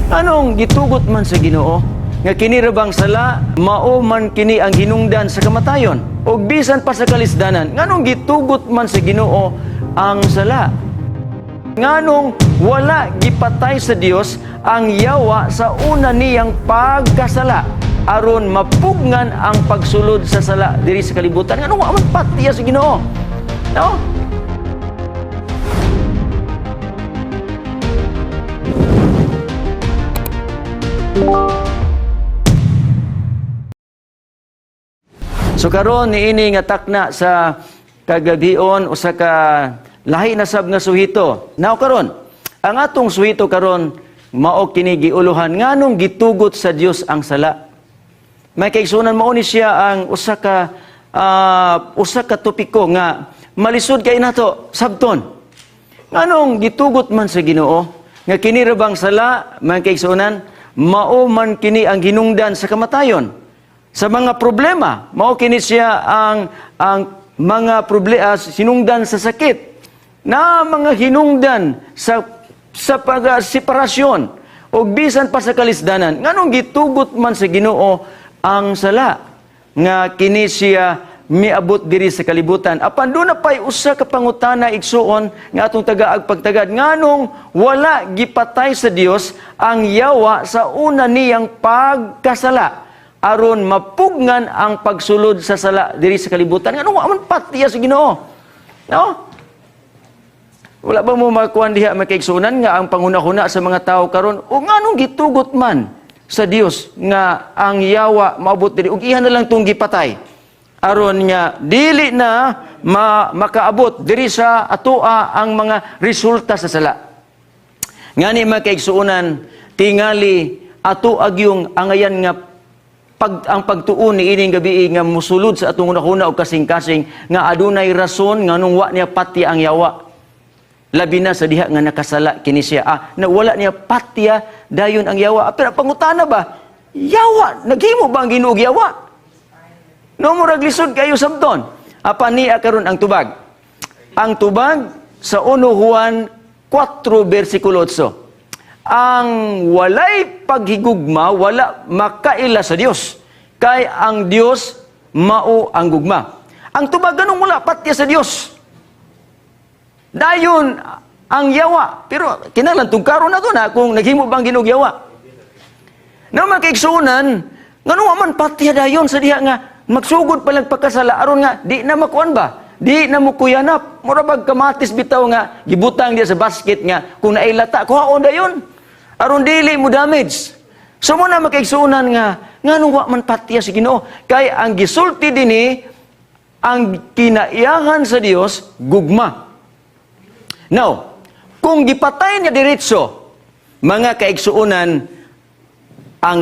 Anong gitugot man sa Ginoo nga kini ra bang sala, mao man kini ang hinungdan sa kamatayon? Og bisan pa sa kalisdanan, nganong gitugot man sa Ginoo ang sala? Nganong wala gipatay sa Dios ang yawa sa una niyang pagkasala aron mapugngan ang pagsulod sa sala diri sa kalibutan? Nganong wa man patiya sa Ginoo, no? So karon niini nga takna sa kagabion, usa ka lahi na sab nga suhito. Now karon, ang atong suhito karon mao kini giuluhan, nganong gitugot sa Dios ang sala. May kaigsunan, mao ni siya ang usa ka topiko nga malisod kay nato sabton. Nganong gitugot man sa Ginoo nga kini ra bang sala, mga kaigsunan, mao man kini ang hinungdan sa kamatayon? Sa mga problema, mao kini siya ang mga problema, hinungdan sa sakit, na mga hinungdan sa pag-separasyon o bisan pa sa kalisdanan. Nganong gitugot man sa Ginoo ang sala nga kini siya miabot diri sa kalibutan? Apan doon na pa'y usa ka pangutana, igsuon, nga atong tagaag pagtagad: nganong wala gipatay sa Dios ang yawa sa una niyang pagkasala aron mapugngan ang pagsulod sa sala diri sa kalibutan? Nganong wa man patiya sa Ginoo, no? Wala ba mo makuan diha, mga kaigsunan, nga ang panghuna-huna sa mga tao karon o nganong gitugot man sa Dios nga ang yawa maabot diri ug iha na lang tong gipatay aron nga dili na makaabot diri sa atoa ang mga resulta sa sala? Ngani, mga kaigsuonan, tingali ato agyong angayan nga ang pagtuon ni ining gabi nga musulod sa atong hunahuna og kasing-kasing nga adunay rason nganong wa niya patya ang yawa. Labi na sa diha nga nakasala kini siya. Na wala niya patya dayon ang yawa. Pero pangutana ba? Yawa, naghimo ba ang Ginoo og yawa? No, murag lisod kayo sabton. Apan niya karon ang tubag. Ang tubag sa 1 Juan 4 versikulo 8. Ang walay paghigugma, wala makaila sa Dios. Kay ang Dios mao ang gugma. Ang tubag, ganong wala patya sa Dios dayon ang yawa? Pero kinahanglan tugkaron na to na kung naghimo ba ang Ginoo og yawa. Na mga kaigsuonan, ngano wa man patya dayon sa diha nga magsugod pa lang pagkasala aron nga di na makuan ba? Di na mo kuyanap. Mura bag kamatis bitaw nga gibutang diya sa basket nga kung nailata, kuhaon dayon aron dili mo damage. So mo na, makaigsuonan, nga nganong wa man patya si Ginoo? Kay ang gisulti dinhi, ang kinaiyahan sa Dios gugma. Now, kung gipatay niya diretso, mga kaigsuonan, ang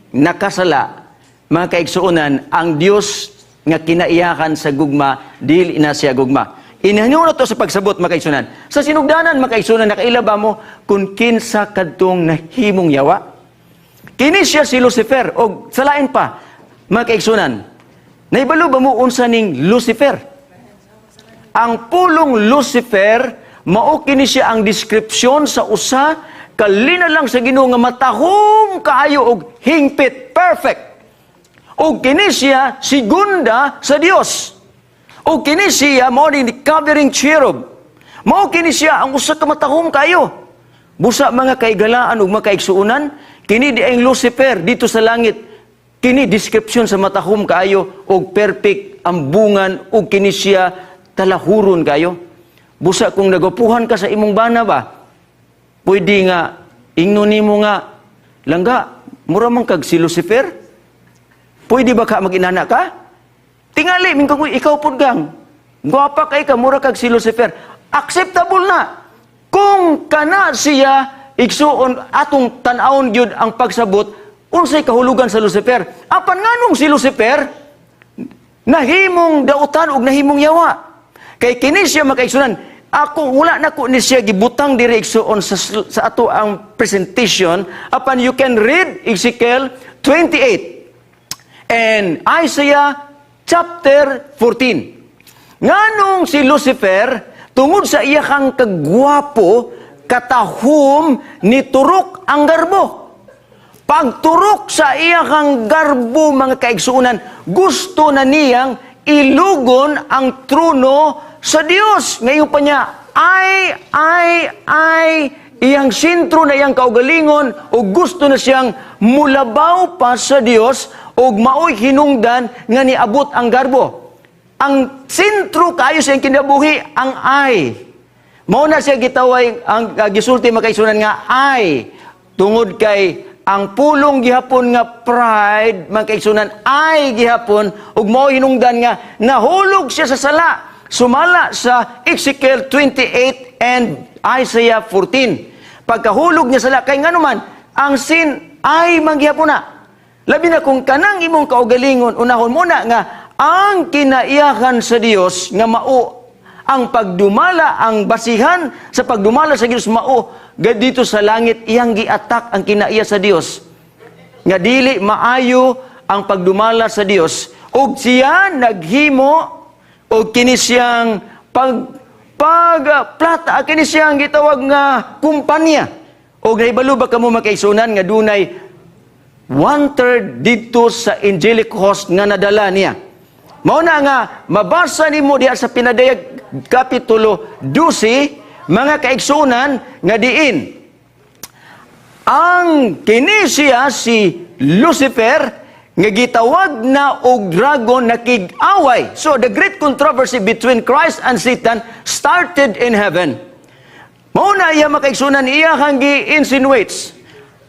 nakasala, mga kaigsuonan, ang Dios nga kinaiyakan sa gugma, dili na siya gugma. Inhanyo na to sa pagsabot, mga kaigsuonan. Sa sinugdanan, mga kaigsuonan, nakaila ba mo kung kinsa kadtong nahimong yawa? Kini siya si Lucifer, o sa lain pa, mga kaigsuonan, naibalo ba mo unsa ning Lucifer? Ang pulong Lucifer, mao kini siya ang deskripsyon sa usa ka linalang sa Ginoo nga matahom kaayo og hingpit, perfect. Og kini siya segunda sa Dios. Og kini siya mao ni covering cherub. Mao kini siya ang usa ka matahom kaayo. Busa, mga kaigalaan ug mga kaigsuonan, kini di ang Lucifer dito sa langit. Kini description sa matahom kaayo og perfect ang bungan ug kini siya talahuron kayo. Busa kung nagapuhan ka sa imong bana ba, pwede nga ingnon nimo nga, "Langga, mura man kag si Lucifer." Pwede ba ka mag-inana ka? Tingali, min kung ikaw pud gang. Gwapa kay ka, mura kag si Lucifer. Acceptable na. Kung kana siya, igsuon, atong tan-awon gyud ang pagsabot, unsay kahulugan sa Lucifer. Apan nganong si Lucifer, nahimong dautan ug nahimong yawa? Kay kini siya, mga kaigsunan, ako wala na ko ni siya gibutang diri, igsuon, sa ato ang presentation, apan you can read Ezekiel 28 and Isaiah chapter 14. Nganong si Lucifer, tungod sa iya kang kagwapo, katahom, niturok ang garbo. Pagturok sa iyang garbo, mga kaigsuonan, gusto na niyang ilugon ang trono sa Dios. Ngayon pa niya, ay, iyang sentro na iyang kaugalingon, o gusto na siyang mulabaw pa sa Dios, o maoy hinungdan nga niabot ang garbo. Ang sentro kaayo sa iyang kinabuhi, ang "I." Mao na siya gitaway ang gisulti, mga kaigsuonan, nga "I," tungod kay ang pulong gihapon nga pride, mga kaigsuonan, ay gihapon, ug mao hinungdan nga nahulog siya sa sala sumala sa Ezekiel 28 and Isaiah 14. Pagkahulog niya sa sala, kay ngano man ang sin ay manggihapon na. Labi na kung kanang imong kaugalingon, unahon mo na nga ang kinaiyahan sa Dios nga mao ang pagdumala, ang basihan sa pagdumala sa Dios mao dito sa langit, iyang giatak ang kinaiya sa Dios. Nga dili maayo ang pagdumala sa Dios, ug siya naghimo og kini siyang pag pag plata, kini siyang gitawag nga kumpanya. Og nahibalo ba kamo, mga kaigsuonan, nga dunay one-third dito sa angelic host nga nadala niya? Mao na nga mabasa nimo diha sa Pinadayag kapitulo 12, mga kaigsuonan, nga diin ang kini siya si Lucifer nga gitawag na og dragon, nakig-away. So the great controversy between Christ and Satan started in heaven. Mao na iya, mga kaigsuonan, iya kang gi-insinuates.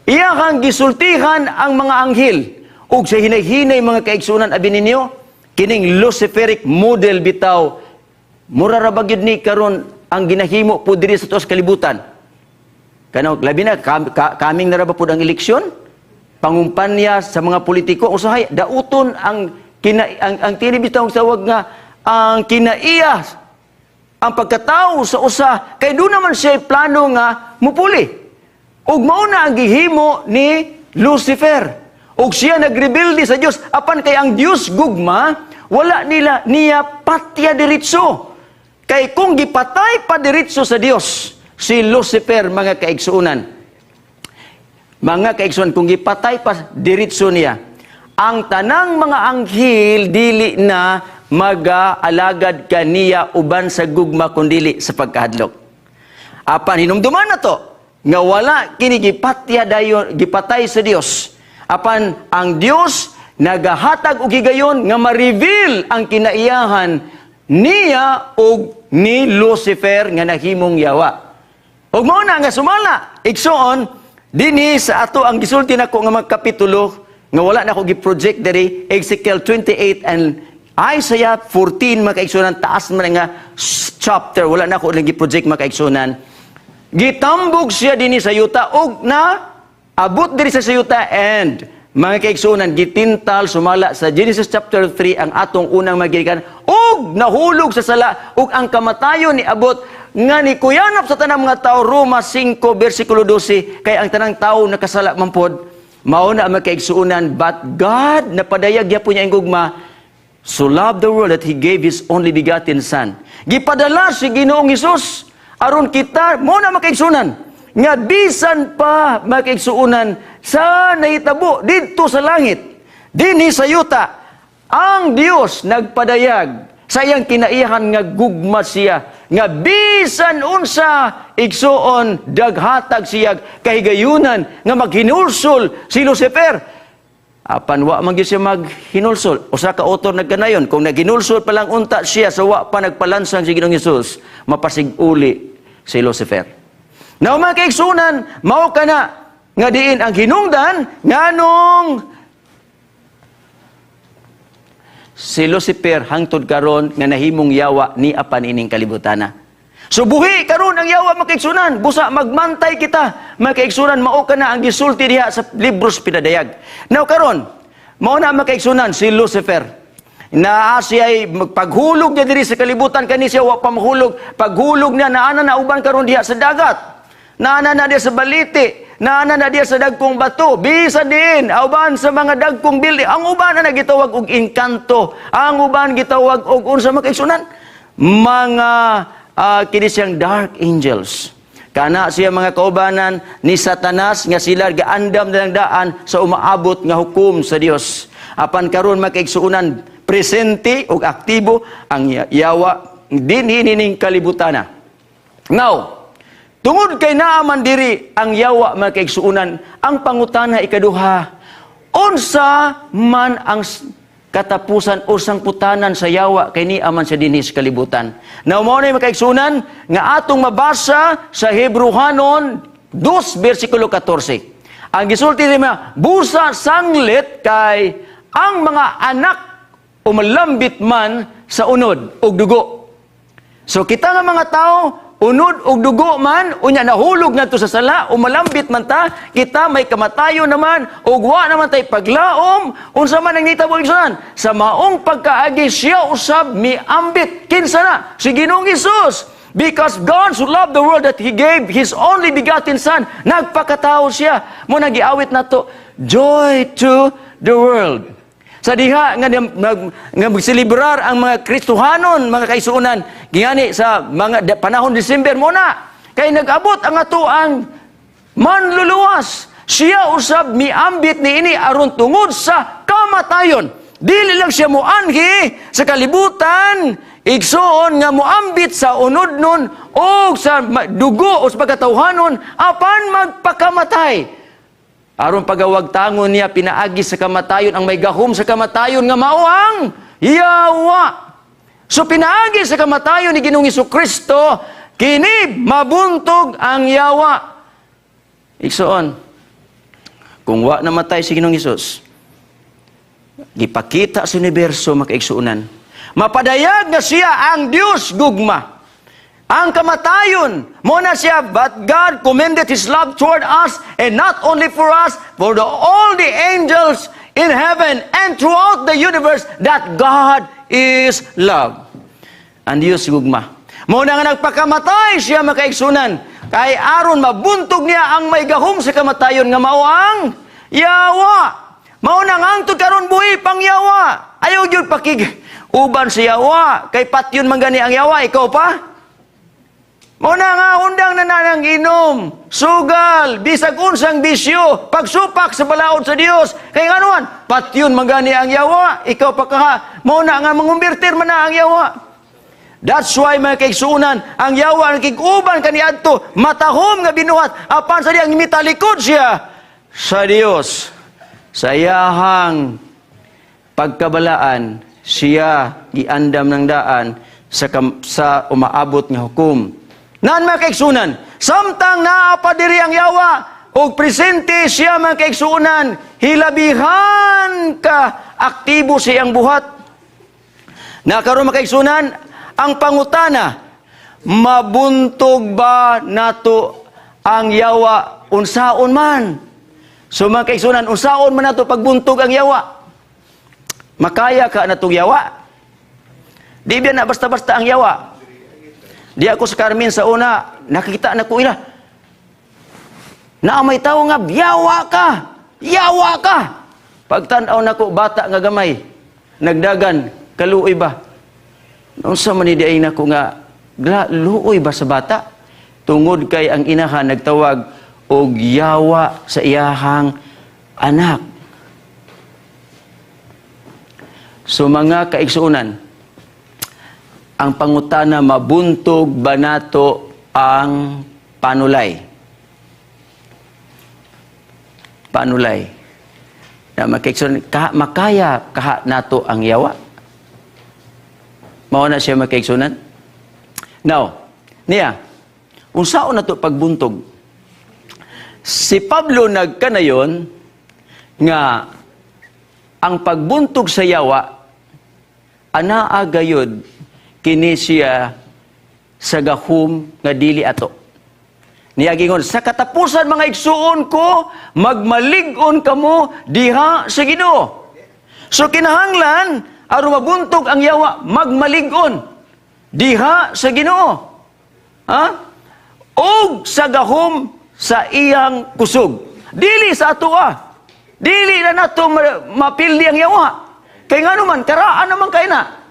Iya kang gisultihan ang mga anghel. Ug sa hinay-hinay, mga kaigsuonan, abi ninyo, kining Luciferic model bitaw, mura ra ba gyud ni karon ang ginahimo po diri sa tuas kalibutan. Kano labi na kaming na ra ba pud ang eleksyon? Pangumpanya sa mga politiko, usahay dauton ang kina ang kini bitaw ang tawag nga ang kinaiya, ang pagkatao sa usa, kay doon naman siya plano nga mupuli. Ug mao na ang gihimo ni Lucifer. Ug siya nagrebelde sa Dios, apan kay ang Dios gugma, wala nila niya patya diretso. Kay kung gipatay pa diretso sa Dios si Lucifer, mga kaigsuonan, mga kaigsuonan, kung gipatay pa diretso niya, ang tanang mga anghel dili na maga-alagad kaniya uban sa gugma kundili sa pagkahadlok. Apan hinumduman na to nga wala kini gipatya dayon, gipatay sa Dios. Apan ang Dios nagahatag og higayon nga ma-reveal ang kinaiyahan niya og ni Lucifer nga nahimong yawa. Ug mao na nga sumala, igsoon, dinhi sa ato ang gisulti nako nga mga kapitulo nga wala na ako gi-project diri, Ezekiel 28 and Isaiah 14, mga kaigsuonan, taas man nga chapter, wala na ako gi-project, mga kaigsuonan. Gitambog siya dinhi sa yuta ug na abot diri sa yuta, and mga kaigsuonan, gitintal sumala sa Genesis chapter 3 ang atong unang magigikan ug nahulog sa sala, ug ang kamatayon ni abot nga ni kuyanap sa tanang mga tao, Roma 5 versikulo 12, kay ang tanang tao nakasala man pod. Mao na, mga kaigsuonan, but God napadayag gyapon niya ang gugma, so loved the world that He gave His only begotten Son. Gipadala si Ginoong Hesus aron kita mo na makaigsuonan nga bisan pa, mga kaigsuonan, sa nahitabo didto sa langit, dinhi sa yuta, ang Dios nagpadayag sa iyang kinaiyahan nga gugma siya, nga bisan unsa, igsuon, daghatag siya kahigayunan nga maghinulsol si Lucifer. Apan wa man gyud siya maghinulsol. Usa ka author nagkanayon, kung naghinulsol pa lang unta siya sa wa pa nagpalansang si Ginoong Hesus, mapasig-uli si Lucifer. Now, mga kaigsuonan, mao kana nga diin ang hinungdan nganong si Lucifer hangtod karon nga nahimong yawa ni apan ining kalibutana. So buhi karon ang yawa, mga kaigsuonan, busa magmantay kita. Mga kaigsuonan, mao kana ang gisulti diha sa libros Pinadayag. Now karon, mao na, mga kaigsuonan, si Lucifer. Naa siya ay paghulog niya diri sa kalibutan, kani siya wa pa mahulog. Paghulog niya, naana na uban karon diha sa dagat. Naana na diha sa baliti. Naana na diha sa dagkong bato. Bisa din uban sa mga dagkong building. Ang uban na gitawag og engkanto. Ang uban gitawag og unsa, mga kaigsuonan? Mga kini siyang dark angels. Kana siya, mga kaubanan ni Satanas nga sila gaandam na lang daan sa umaabot nga hukom sa Dios. Apan karon, mga kaigsuonan, presente ug aktibo ang yawa dinhi nining kalibutana. Now, tungod kay naaman diri ang yawa, mga kaigsuonan, ang pangutana ikaduha, unsa man ang katapusan o sangputanan sa yawa kay naa man siya dinhi sa kalibutan? Now, mao na, mga kaigsuonan, nga atong mabasa sa Hebreohanon 2 versikulo 14. Ang gisulti niya, busa sanglit kay ang mga anak umalambit man sa unod ug dugo. So kita nga mga tao, unod ug dugo man, unya nahulog ngadto sa sala, umalambit man ta, kita may kamatayon naman, ug wa naman tay paglaom, unsa man ang nitabo, igsuonan? Sa maong pagkaagi siya usab miambit. Kinsa na? Si Ginoong Hesus. Because God so loved the world that He gave His only begotten Son. Nagpakatao siya. Mao nagiawit nato, "Joy to the World." Sa diha nga magselebrar ang mga Kristohanon, mga kaigsuonan, gingani sa mga panahon December mo na, kay nag-abot ang atoang manluluwas. Siya usab miambit niini aron tungod sa kamatayon. Dili lang siya muanhi sa kalibutan, igsoon, nga muambit sa unodnon o sa dugo o sa pagkatawhanon, apan magpakamatay. Aron pagawagtangon niya pinaagi sa kamatayon ang may gahom sa kamatayon nga mao ang yawa. So pinaagi sa kamatayon ni Ginoong Kristo, kini mabuntog ang yawa. Igsoon, kung wa namatay si Ginoong Hesus, gipakita sa universo, mga kaigsuonan, mapadayag nga siya ang Dios gugma. Ang kamatayon, mao na siya, but God commended His love toward us, and not only for us, for all the angels in heaven and throughout the universe, that God is love. Ang Diyos gugma. Mao na nga nagpakamatay siya, mga kaigsuonan, kay aron mabuntog niya ang may gahom sa kamatayon nga mao ang yawa. Mao na nga hangtod karon buhi pang yawa. Ayaw gyud pakig uban sa yawa, kay patyon man gani ang yawa, ikaw pa. Mao na nga undang na nang inom, sugal, bisag unsang bisyo, pagsupak sa balaod sa Dios. Kay nganuan, patyon man gani ang yawa, ikaw pa kaha. Mao na nga mangumbirtir man na ang yawa. That's why, mga kaigsuonan, ang yawa ang kig-uban kaniadto, matahom nga binuhat, apan sa diyang mitalikod siya sa Dios. Sa iyahang pagkabalaan, siya giandam ng daan sa umaabot nga hukom. Nan, mga kaigsuonan, samtang naa pa diri ang yawa, ug presente siya, mga kaigsuonan, hilabihan ka aktibo siyang buhat. Na karon, mga kaigsuonan, ang pangutana, mabuntog ba nato ang yawa unsaon man? So mga kaigsuonan, unsaon man nato pagbuntog ang yawa? Makaya ka natong yawa? Di biya na basta-basta ang yawa. Di ako sa Carmen sa una, nakikita na ko ila. Na may tao nga, "Yawa ka! Yawa ka!" Pagtanaw nako, bata nga gamay, nagdagan, kaluoy ba? Unsa man ni diay nako nga, luoy ba sa bata? Tungod kay ang inahan nagtawag og yawa sa iyahang anak. So mga kaigsuonan, ang pangutana, mabuntog ba nato ang panulay? Panulay. Na makaigsuonan, makaya kaha nato ang yawa? Mao na siya, mga kaigsuonan. Now, niya, unsaon na to pagbuntog? Si Pablo nagkanayon nga ang pagbuntog sa yawa anaa gayud kini siya sa gahom nga dili ato. Niya gingon, "Sa katapusan, mga igsuon ko, magmalig-on kamo diha sa Ginoo." So kinahanglan aron mabuntog ang yawa, magmalig-on diha sa Ginoo. Ha? Og sa gahom sa iyang kusog. Dili sa atoa. Dili na nato mapildi ang yawa. Kay ngano man, karaan naman kay na.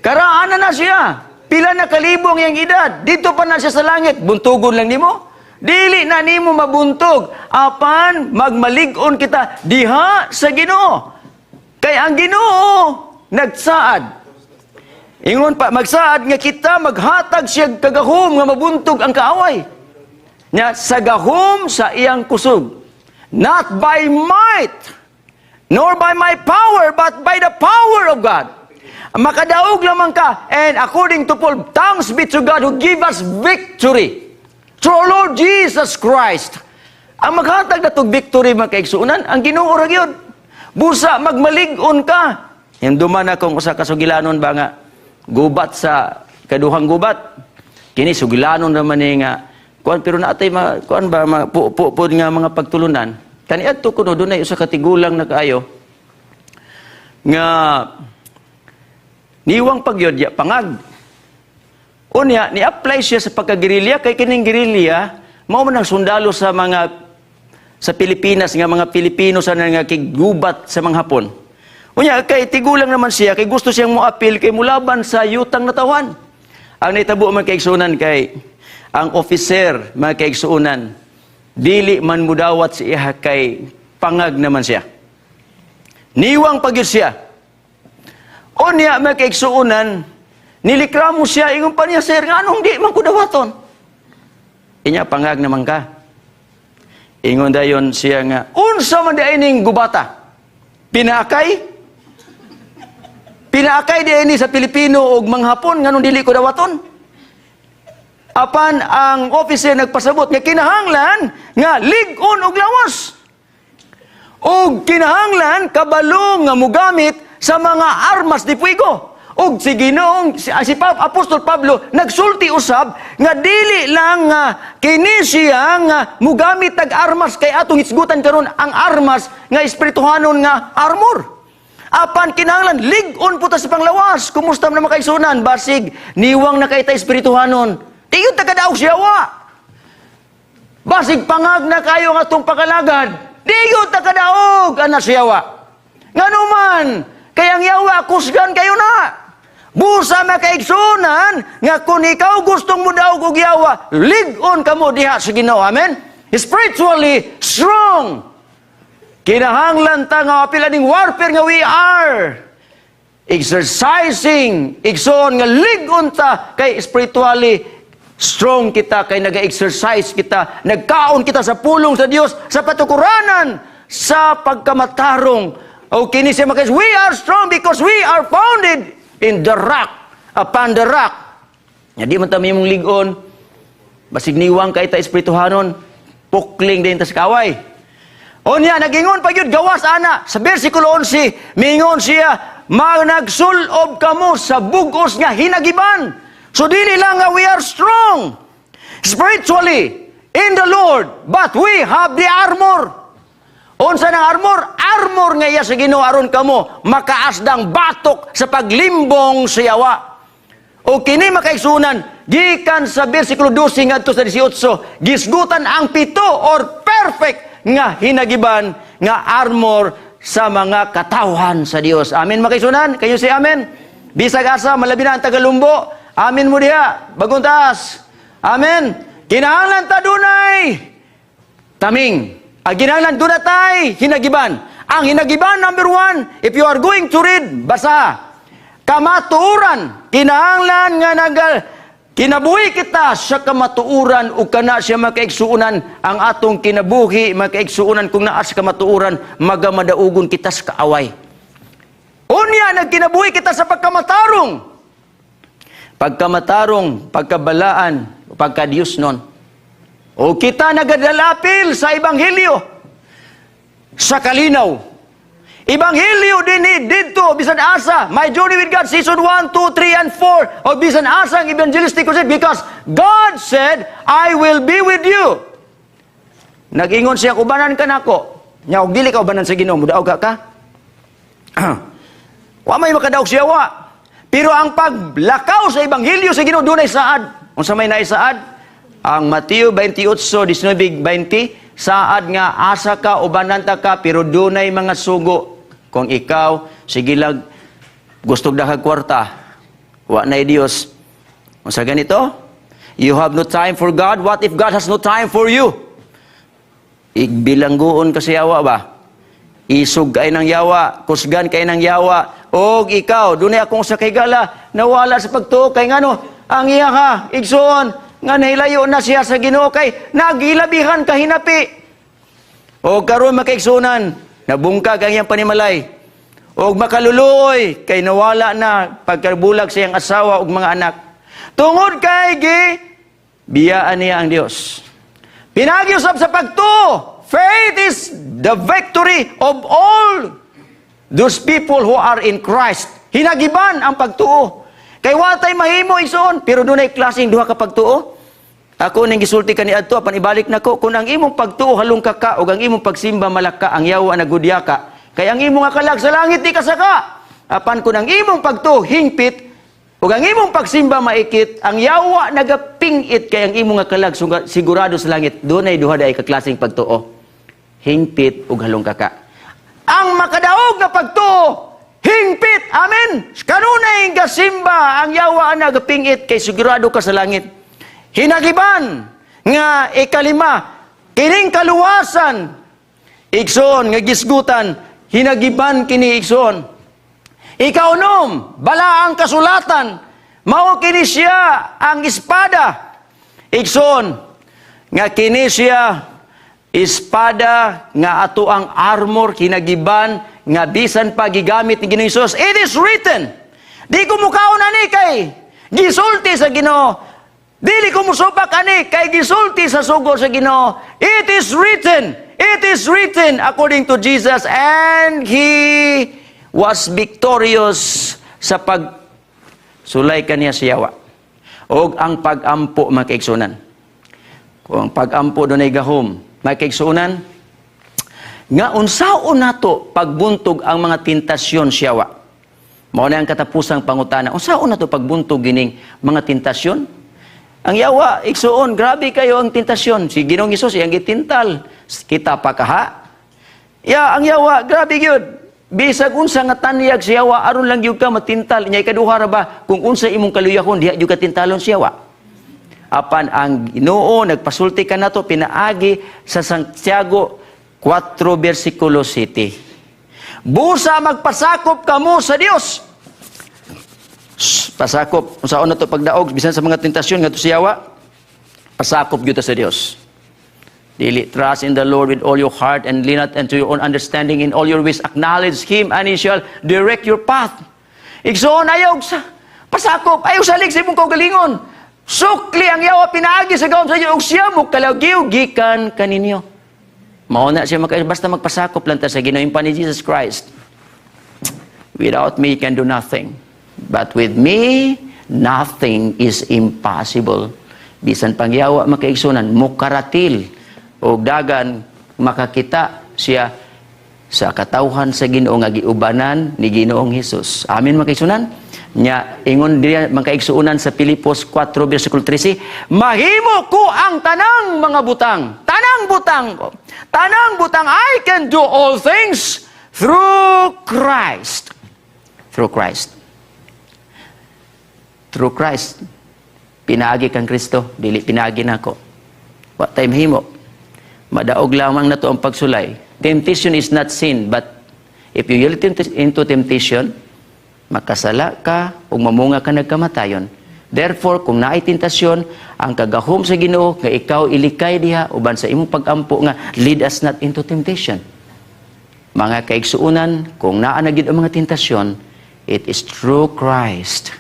Karaan na na siya. Pila na kalibo ang iyang edad. Dito pa na siya sa langit. Buntugon lang nimo. Dili na nimo mabuntog. Apan magmalig-on kita diha sa Ginoo. Kay ang Ginoo nagsaad. Ingon pa, magsaad nga kita maghatag siya kagahom nga mabuntog ang kaaway. Nya sa gahom sa iyang kusog. Not by might, nor by my power, but by the power of God. Makadaog lamang ka. And according to Paul, thanks be to God who give us victory through our Lord Jesus Christ. Ang maghatag na tog victory, mga kaigsuonan, ang Ginoo ra gyud. Busa magmalig-on ka. Hinumduman akong usa ka sugilanon ba nga gubat sa kaduhang gubat. Kini sugilanon naman ni nga kuan, pero naatay ma, kuan ba ma, pu, pu, pu, nga mga pagtulunan. Kaniadto kuno dunay usa ka tigulang na kaayo nga niwang pagyod ya pangag. Unya, ni-apply siya sa pagkagerilya kay kining gerilya mao man ang sundalo sa mga sa Pilipinas nga mga Pilipino sa nga kigubat sa mga Hapon. Unya kay tigulang naman siya, kay gusto siyang moapil kay mulaban sa yutang natawan. Ang nahitabo, man kaigsuonan, kay ang officer, mga kaigsuonan, dili man mudawat si iha kay pangag naman siya. Niwang pagyud siya. Unya, mga kaigsuonan, nilikramo siya, ingon pa niya, "Sir, nga anong di man ko dawaton?" Inya, "Pangag naman ka." Ingon dayon siya nga, "Unsa man di ning gubata? Pinaakay? Pinaakay di ini sa Pilipino og mga Hapon, nganong dili ko dawaton?" Apan ang officer nagpasabot nga kinahanglan nga lig-on og lawas. Og kinahanglan kabalo nga mugamit sa mga armas de fuego. Og si Ginoong si Apostol Pablo nagsulti usab nga dili lang nga kini siya nga mugamit tag armas, kay atong hisgutan karon ang armas nga espirituhanon nga armor. Apan kinahanglan lig-on po ta sa panglawas. Kumusta man, mga kaigsuonan? Basig niwang na kay ta espirituhanon. Di gyud ta kadaog sa yawa. Basig pangag na kayo nga atong pagkalagad. Di gyud ta kadaog ana sa yawa. Ngano man, kay ang yawa kusgan kayo na. Busa, makaigsunan, nga kung ikaw gustong mo daog og yawa, lig-on kamo diha sa Ginoo. Amen? Spiritually strong. Kinahanglan ta nga apil aning warfare nga we are exercising, igsoon, nga lig-on ta kay spiritually strong kita kay naga-exercise kita, nagkaon kita sa pulong sa Dios, sa patukuranan, sa pagkamatarong. O kini siya makais, we are strong because we are founded in the rock, upon the rock. Nga di man ta mong lig-on, basig niwang kay ta espirituhanon, pukling din ta sa kaaway. Unya, nagingon pa gyud gawas ana sa versikulo 11, mingon siya, "Managsulob kamo sa bugos nga hinagiban." So dili lang nga we are strong spiritually in the Lord, but we have the armor. Unsa nang armor? Armor nga iya sa Ginoo aron kamo makaasdang batok sa paglimbong sa yawa. O kini, makaigsunan, gikan sa versikulo 12 ngadto sa 18, gisgutan ang pito or perfect nga hinagiban nga armor sa mga katawhan sa Dios. Amen, makaigsunan? Kayo say amen? Bisag asa, malabi na ang tagalumbo. Amen mo diha, bagong taas. Amen. Kinahanglan ta dunay taming. Ang kinahanglan doon tay hinagiban. Ang hinagiban number 1, if you are going to read, basa. Kamatuoran, kinahanglan nga nagal kinabuhi kita sa kamatuoran ug kana siya, makaigsuonan, ang atong kinabuhi, makaigsuonan, kung naa sa kamatuoran, magamadaugon kita sa kaaway. Unya, nagkinabuhi kita sa pagkamatarong. Pagkamatarong, pagkabalaan, pagka-Diyos nun. O kita nagadalapil sa Ebanghelyo sa kalinaw. Ebanghelyo din dito, bisan asa, My Journey with God, Season 1, 2, 3, and 4, o bisan asa ang evangelistic crusade, because God said, "I will be with you." Nag-ingon siya, "Ubanan ka nako." Nya, og dili ka ubanan sa Ginoo, mudaog ka ka? Wa may makadaog siya wa. Pero ang paglakaw sa Ebanghelyo sa Ginoo dunay saad. Unsa may naisaad? Ang Mateo 28, 19, 20, saad nga asa ka, ubanan ta ka, pero dunay mga sugo. Kung ikaw, sige lang, gusto dakag kwarta, wa na Diyos, Unsa ganito? You have no time for God. What if God has no time for you? Igbilanggoon ka sa yawa ba? Isog kay ng yawa, kusgan kay ng yawa, og ikaw, dunay akong sa kahigala, nawala sa pagtuo kay ngano, ang iya ka, igsoon, nga nahilayo na siya sa Ginoo kay nagilabihan ka hinapi. O karon, makaigsunan, nabungkag ang iyang panimalay. Og makaluluoy kay nawala na pagkabulag sa iyang asawa ug mga anak. Tungod kay gi biyaan niya ang Dios. Pinaagi usab sa pagtuo. Faith is the victory of all those people who are in Christ. Hinagiban ang pagtuo. Kay watay mahimo, igsoon, pero dunay klaseng duha ka pagtuo. Ako ning gisulti kaniadto, apan ibalik nako: kung ang imong pagtuo halong kaka ug ang imong pagsimba malaka, ang yawa nagudya ka. Kay ang imong kalag sa langit di ka saka. Apan kung ang imong pagtuo hingpit ug ang imong pagsimba maikit, ang yawa nagapingit kay ang imong kalag sigurado sa langit. Dunay duha diay ka klaseng pagtuo. Hingpit ug halong kaka. Ang makadaog nga pagtuo, hingpit. Amen. Kanunay gasimba, ang yawa nagapingit kay sigurado ka sa langit. Hinagiban nga ikalima, kining kaluwasan, igsoon, nga gisgutan, hinagiban kini, igsoon. Ikaunom, balaang kasulatan, mao kini siya ang espada. Igsoon, nga kini siya espada nga ato ang armor, hinagiban nga bisan pa gigamit ni Ginoong Hesus. It is written. Di ko mukaon ani kay gisulti sa Ginoo. Dili ko musupak ani kay gisulti sa sugo sa Ginoo. It is written. It is written according to Jesus, and he was victorious sa pag sulay kaniya sa yawa. Og ang pag-ampo, mga kaigsunan. Kung ang pag-ampo dunay gahom, mga kaigsunan, nga unsaon nato pagbuntog ang mga tentasyon sa yawa. Mao na ang katapusang pangutana. Unsaon nato pagbuntog gining mga tentasyon? Ang yawa, igsuon, grabe kayo ang tentasyon. Si Ginoong Hesus iyang gitintal. Kita pa kaha. Ya, ang yawa, grabe gyud. Bisag unsa nga tanyag sa yawa aron lang gyud ka matintal. Nya ikaduha ra ba, kung unsa imong kaluyahon, diha gyud ka tintalon sa yawa. Apan ang Ginoo nagpasulti kanato pinaagi sa Santiago 4 versikulo 7. Busa magpasakop kamo sa Dios. Shh, pasakop. Unsaon na to pagdaog bisan sa mga tentasyon ngadto sa yawa? Pasakop gyud ta sa Dios. Dili, trust in the Lord with all your heart and lean not unto your own understanding. In all your ways acknowledge Him and He shall direct your path. Igsoon, ayaw sa pasakop, ayaw salig sa imong kaugalingon. Sukli ang yawa pinaagi sa gahom sa Dios ug siya mo kalagiw gikan kaninyo. Mao na siya maka, basta magpasakop lang ta sa Ginoo pa ni Jesus Christ. Without me, you can do nothing. But with me, nothing is impossible. Bisan pang yawa, makaigsunan, mukaratil o dagan makakita siya sa katawhan sa Ginoo nga giubanan ni Ginoong Hesus. Amen, mga kaigsunan? Nya ingon diya, mga kaigsuonan, sa Filipos 4 versikulo 13, mahimo ko ang tanang mga butang. Tanang butang ko. Tanang butang, I can do all things through Christ. Through Christ. Through Christ. Pinaagi kang Kristo, dili pinaagi nako. Wa tay mahimo. Madaog lamang nato ang pagsulay. Temptation is not sin, but if you yield into temptation, makasala ka ug mamunga ka nagkamatayon. Therefore, kung naay tentasyon, ang kagahom sa Ginoo nga ikaw ilikay diha uban sa imong pagampo nga lead us not into temptation. Mga kaigsuonan, kung naa na gyud ang mga tentasyon, it is through Christ.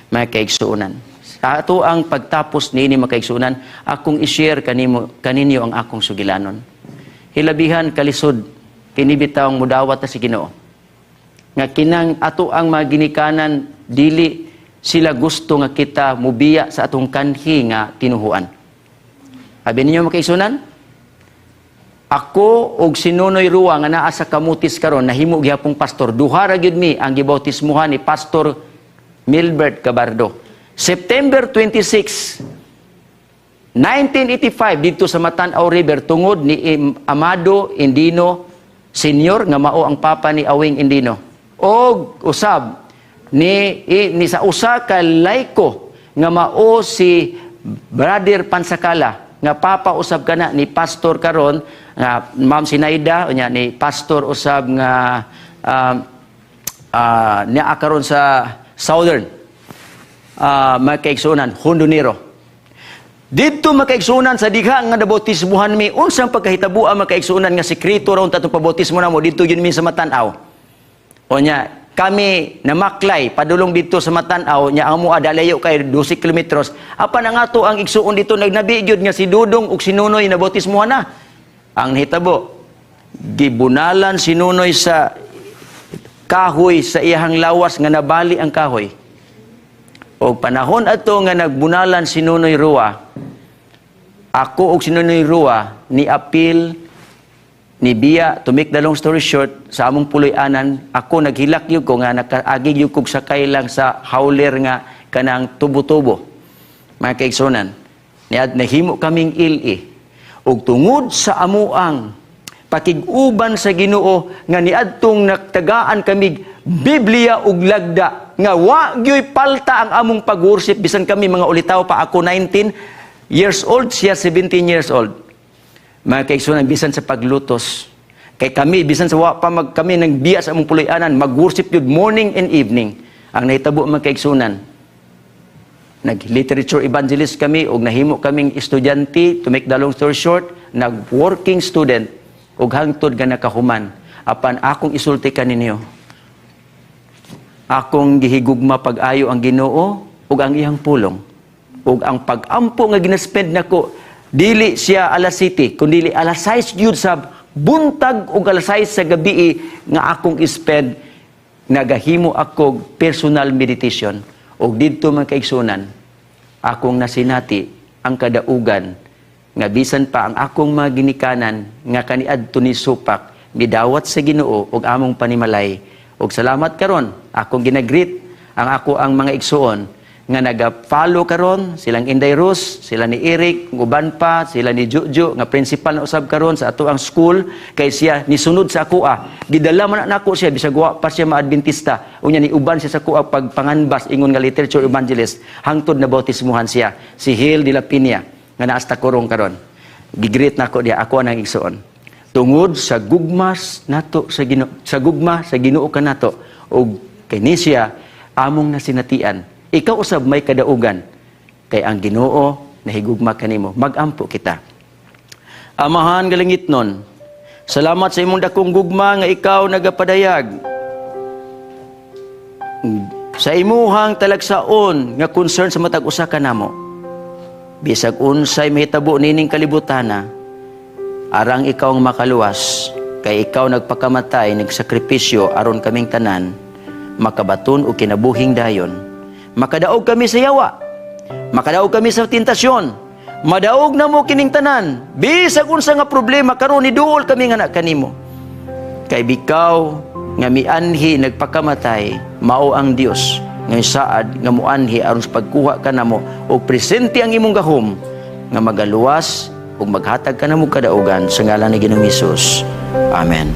Mga kaigsuonan, sa ato ang pagtapos niini, mga kaigsuonan, akong i-share kanimo kaninyo ang akong sugilanon. Hilabihan kalisod kini bitawng mudawat ta si Ginoo. Nga kinang ato ang mga ginikanan, dili sila gusto nga kita mubiya sa atong kanhi nga tinuhuan. Abi ninyo, mga kaigsuonan, ako og si Nonoy Rua nga naa sa Camotes karon, nahimo gihapong pastor, duha ra gyud mi ang gibautismuhan ni Pastor Milbert Cabardo. September 26, 1985 dito sa Matanaw River tungod ni Amado Indino Senior nga mao ang papa ni Awing Indino. Og usab ni sa usa ka laiko nga mao si Brother Pansakala nga papa usab kana ni pastor karon nga Ma'am Sinaida, unya ni pastor usab nga niya karon sa Southern, mga kaigsuonan, Hondonero. Didto, mga kaigsuonan, sa diha nga nabautismuhan mi, unsang pagkahitabo, mga kaigsuonan, nga sekreto raw tatong pabautismo namo, didto yun mi sa Matanaw. O nya, kami namaklay padulong dito sa Matanaw nya ang mua dalayo kay 12 kilometros. Apan ang ato ang igsuon dito nagnabi gyud nga si Dudong ug si Nunoy nabautismuhan na. Ang nahitabo, gibunalan si Nunoy sa kahoy sa iyahang lawas nga nabali ang kahoy. O panahon ato nga nagbunalan si Nunoy Rua, ako og si Nunoy Rua ni apil ni biya. To make the long story short, sa among puloy-anan, ako naghilak gyud ko nga nakaagi gyud kog sakay lang sa hauler nga kanang tubo-tubo, mga kaigsuonan. Niad nahimo kaming LE ug tungod sa amuang pakig-uban sa Ginoo nga niadtong nagtagaan kami Biblia ug lagda nga wa gyoy palta ang among pag-worship bisan kami mga ulitaw pa, ako 19 years old, siya 17 years old, mga kaigsuonan. Bisan sa paglutos kay kami, bisan sa wa pa mag kami nang biya sa among puloy-anan, mag-worship yun morning and evening. Ang nahitabo, mga kaigsuonan, nag literature evangelist kami ug nahimo kaming estudyante. To make the long story short, nag working student ug hangtod nga nakahuman. Apan akong isulti kaninyo, akong gihigugma pag-ayo ang Ginoo ug ang iyang pulong ug ang pag-ampo nga ginaspend nako, dili siya alas 7 kundi alas 6 gyud sa buntag ug alas 6 sa gabi nga akong spend, nagahimo ako personal meditation. Ug didto, mga kaigsuonan, akong nasinati ang kadaugan nga bisan pa ang akong mga ginikanan nga kaniadto ni supak midawat sa Ginoo ug among panimalay. Ug salamat karon, akong ginagreet ang ako ang mga igsuon nga naga-follow karon, silang Inday Rose, sila ni Eric, uban pa, sila ni Jojo nga principal na usab karon sa ato ang school kay siya nisunod sa akoa. Gidala man na nako siya bisag wa pa siya ma-Adventista. Unya ni uban siya sa akoa pagpanganbas ingon nga literature evangelist hangtod na bautismuhan siya. Si Hil de la Peña nga naa sa Tacurong karon. Gigreet nako diya ako ang igsuon. Tungod sa gugmas nato sa Ginoo, sa gugma sa Ginoo kanato ug kini siya among nasinatian. Ikaw usab may kadaugan kay ang Ginoo nahigugma kanimo. Magampo kita. Amahan nga langitnon, salamat sa imong dakong gugma nga ikaw nagapadayag sa imuhang talagsaon nga concern sa matag usa kanamo. Bisag unsay mahitabo nining kalibutana, arang ikaw ang makaluwas kay ikaw nagpakamatay, nagsakripisyo aron kaming tanan makabaton og kinabuhing dayon. Makadaog kami sa yawa. Makadaog kami sa tentasyon. Madaog na mo kining tanan. Bisag unsa nga problema karon, niduol kami nga kanimo. Kay bikaw nga mianhi, nagpakamatay, mao ang Dios nga saad nga muanhi aron sa pagkuha kanamo og presente ang imong gahom nga magaluwas ug maghatag kanamo kadaugan, sa ngalan ni Ginoong Hesus. Amen.